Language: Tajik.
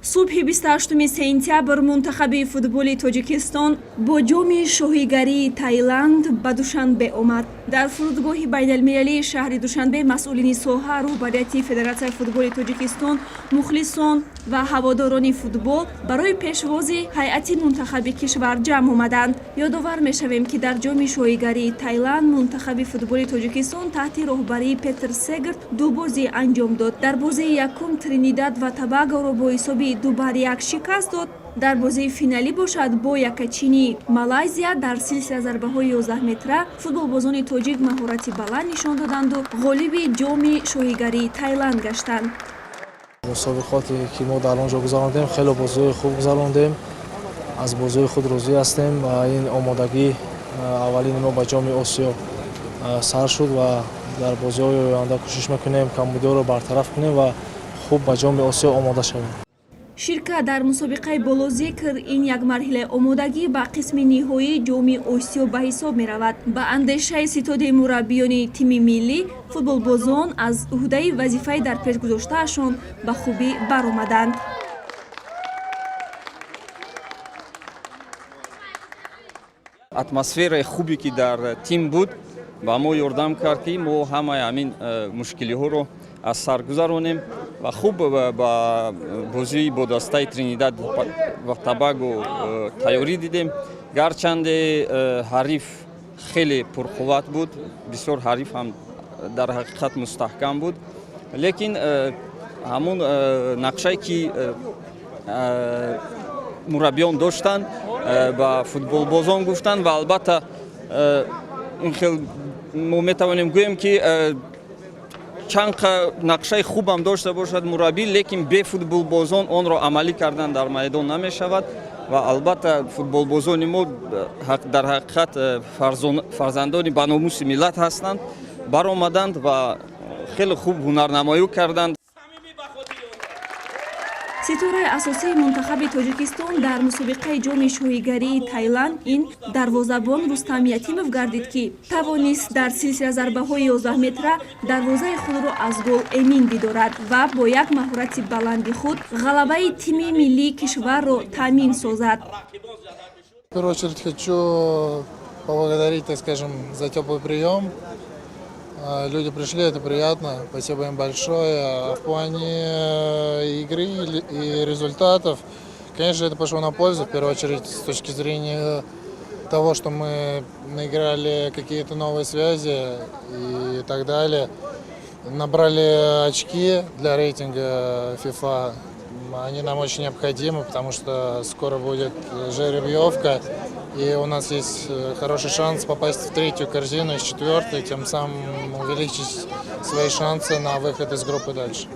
Субҳи 28 сентябр мунтахаби футболи Тоҷикистон бо Ҷоми Шоҳигарии Таиланд ба Душанбе омад. Дар фурудгоҳи байналмилалии шаҳри Душанбе масъулини соҳа, роҳбарияти Федератсияи футболи Тоҷикистон, мухлисон ва ҳаводорони футбол барои пешвози ҳайати мунтахаби кишвар ҷамъ омаданд. Ёдовар мешавем, ки дар Ҷоми Шоҳигарии Таиланд мунтахаби футболи Тоҷикистон таҳти роҳбарии Петр Сегерт ду бозӣ анҷом дод. Дар бозии якум Тринидад ва Тобагоро бо ҳисоби 2-1 шикаст дод. Дар бозии финалӣ бошад, бо яккачинии Малайзия дар силсила зарбаҳои 11 метра футболбозони тоҷик маҳорати баланд нишон доданду ғолиби Ҷоми Шоҳигарии Таиланд гаштанд. Мусобиқоте ки мо дар он ҷо гузарондем, хеле бозиҳои хуб гузарондем, аз бозиҳои худ розӣ ҳастем ва ин омодагӣ аввалини мо ба Ҷоми Осиё сар шуд ва дар бозиҳои оянда кӯшиш мекунем, камбудиҳоро бартараф кунем ва хуб ба Ҷоми Осиё омода шавем. Ширкат дар мусобиқаи болозикр ин як марҳилаи омодагӣ ба қисми ниҳоии Ҷоми Осиё ба ҳисоб меравад. Ба андешаи ситоди мураббиёни тими миллӣ, футболбозон аз уҳдаи вазифаи дар пеш гузоштаашон ба хубӣ баромаданд. Атмосфераи хубе, ки дар тим буд, ба мо ёрдам кард, ки мо ҳамаи ҳамин мушкилиҳоро аз сар гузаронем ва хуб ба бозии бо дастаи Тринидад ва Тобаго тайёрӣ дидем. Гарчанде ҳариф хеле пурқувват буд, бисёр ҳариф ҳам дар ҳақиқат мустаҳкам буд, лекин ҳамун нақшае, ки мураббиён доштанд, ба футболбозон гуфтанд ва албатта ин хел мо метавонем гӯем, ки чанд нақшаи хубам дошта бошад мураббӣ, лекин бе футболбозон онро амалӣ кардан дар майдон намешавад. Ва албатта футболбозони мо дар ҳақиқат фарзандони баномуси миллат ҳастанд, баромаданд ва хеле хуб ҳунарнамоӣ карданд. Ситораи асосии мунтахаби Тоҷикистон дар мусобиқаи Ҷоми Шоҳигарии Таиланд ин дарвозабон Рустам Ятимов гардид, ки тавонист дар силсила зарбаҳои 11 метра дарвозаи худро аз гол эмин бидорад ва бо як маҳорати баланди худ ғалабаи тими миллии кишварро таъмин созад. В первую очередь хочу поблагодарить, так скажем, за теплый прием. Люди пришли, это приятно, спасибо им большое. А в плане игры и результатов, конечно, это пошло на пользу, в первую очередь с точки зрения того, что мы наиграли какие-то новые связи и так далее. Набрали очки для рейтинга FIFA. Они нам очень необходимы, потому что скоро будет жеребьевка, и у нас есть хороший шанс попасть в третью корзину из четвертой, тем самым увеличить свои шансы на выход из группы дальше.